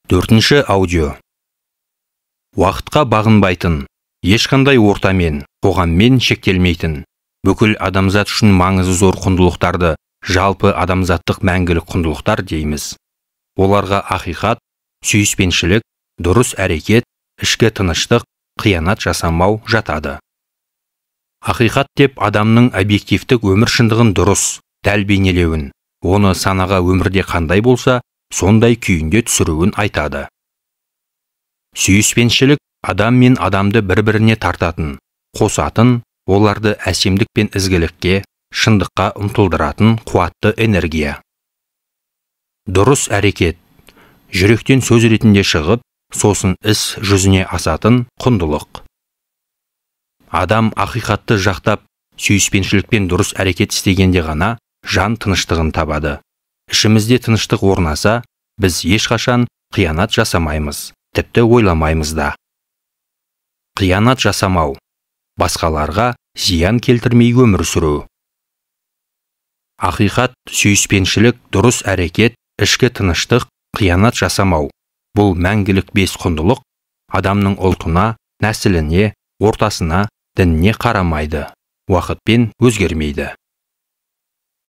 Төртінші аудио. Уақытқа бағынбайтын, ешқандай ортамен, қоғаммен шектелмейтін, бүкіл адамзат үшін маңызы зор құндылықтарды жалпы адамзаттық мәңгілік құндылықтар дейміз. Оларға ақиқат, сүйіспеншілік, дұрыс әрекет, ішкі тыныштық, қиянат жасамау жатады. Ақиқат деп адамның объективтік өмір шындығын дұрыс, дәл бейнелеуін, оны санаға өмірде қандай болса, сондай күйінде түсіруін айтады. Сүйіспеншілік адам мен адамды бір-біріне тартатын, қосатын, оларды әсемдік пен ізгілікке, шындыққа ұмтылдыратын қуатты энергия. Дұрыс әрекет жүректен сөз ретінде шығып, сосын іс жүзіне асатын құндылық. Адам ақиқатты жақтап, сүйіспеншілікпен дұрыс әрекет істегенде ғана жан тыныштығын табады. Ішімізде тыныштық орнаса, біз ешқашан қиянат жасамаймыз, тіпті ойламаймыз да. Қиянат жасамау басқаларға зиян келтірмей өмір сүру. Ақиқат, сүйіспеншілік, дұрыс әрекет, ішкі тыныштық, қиянат жасамау. Бұл мәңгілік бес құндылық адамның ұлтына, нәсіліне, ортасына, дініне қарамайды, уақытпен өзгермейді.